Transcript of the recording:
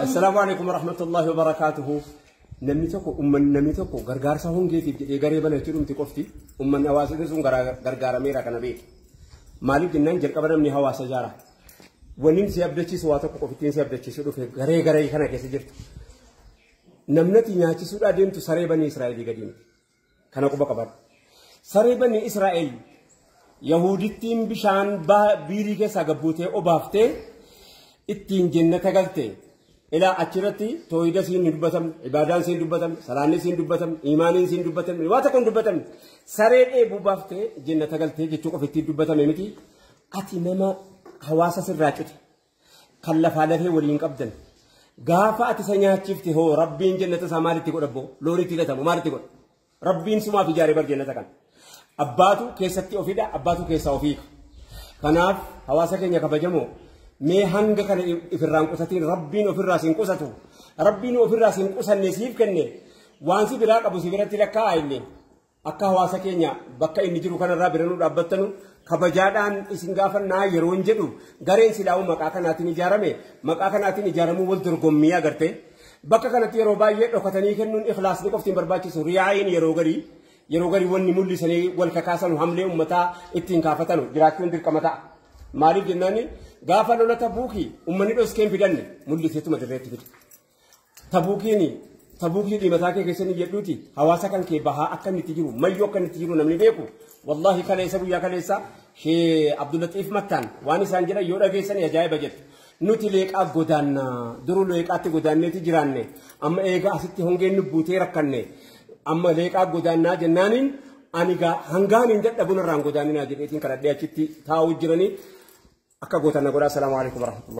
Assalaamu alaikum warahmatullahi wabarakaatuhu. Namni tokko uummanni namni tokko gargaarsa hongeetiif jedhee garee bana jechuudhumti qofti uummanni hawaasni sun gargaarameera kana beeku. Maaliif jennaan jalqaba namni hawaasa ijaara. Wanni si abdachiisu waa tokko qofittiin si abdachiisu dhufe garee garee kana keessa jirtu. Namnati nyaachisuudhaa deemtu saree banii Israa'elii gadi miti. Kana quba qabadhu. Saree banii Israa'el Yaahudittiin bishaan biirii keessaa gabbuutee obaaftee ittiin jennata galte. Ilaa achirratti tooyida siin hin dubbatamne, ibaadaan siin dubbatamne, salaanni siin dubbatamne, imaaniin siin dubbatamne, waa tokko hin dubbatamne. Saree dheebuu baaftee jennata galtee jechuu qofa ittiin dubbatame miti. Ati nama hawaasa sirraa cite kan lafaa lafee waliin qabdan. Gaafa ati isa nyaachifte hoo rabbiin jennata isaa maalitti godha boo? Loonitti hidhatamu maalitti godha? Rabbiin sumaaf ijaaree bar jennata kana. Abbaatu keessatti ofidha, abbaatu keessaa ofiika. Kanaaf hawaasa keenya kabajamoo mee hanga kana ifirraan qusatiin rabbiin ofirraa siin qusatu. Rabbiin ofirraa siin qusanne siif kenne waan si biraa qabu si biratti lakkaa'a illee. Akka hawaasa keenya bakka inni jiru kanarraa bira nu dhaabbattanu kabajaadhaan isin gaafannaa yeroo hin jedhu gareen silaa'uu maqaa kanaatiin ijaarame maqaa kanaatiin ijaaramuu wal dorgommii agarte. Bakka kanatti yeroo baay'ee dhokatanii kennuun ikhlaasni qofti hin barbaachisu riyaa'iin yeroo garii wanni mul'isanii wal kakaasanu hamlee uummataa ittiin kaafatanu jiraachuun dirqama ta'a. Maaliif jennaan gaafa lola tabuukii uummanni dhoskeen fidanne mul'iseetuma dirreetti fide. Tabuukii dhiimataa kee keessanii jedhuuti hawaasa kan kee bahaa akka inni itti jiru mayyoo akka inni itti jiru namni beeku wallaahi kaleessa guyyaa kaleessa shee Abdullatiif Mattaan waan isaan jedhan yoo dhageessanii ajaa'iba jettu. Nuti leeqaa godaanna duruu leeqaatti godaanneeti jiraanne amma eega asitti hongeen nu buutee rakkanne amma leeqaa godaannaa jennaaniin ani hangaan hin dadhabuun irraan godaaninaa jedheetiin kadhadhee achitti taa'uu jiranii akka gootan na godhaa. Assalaamu alaikum warahmatullahi.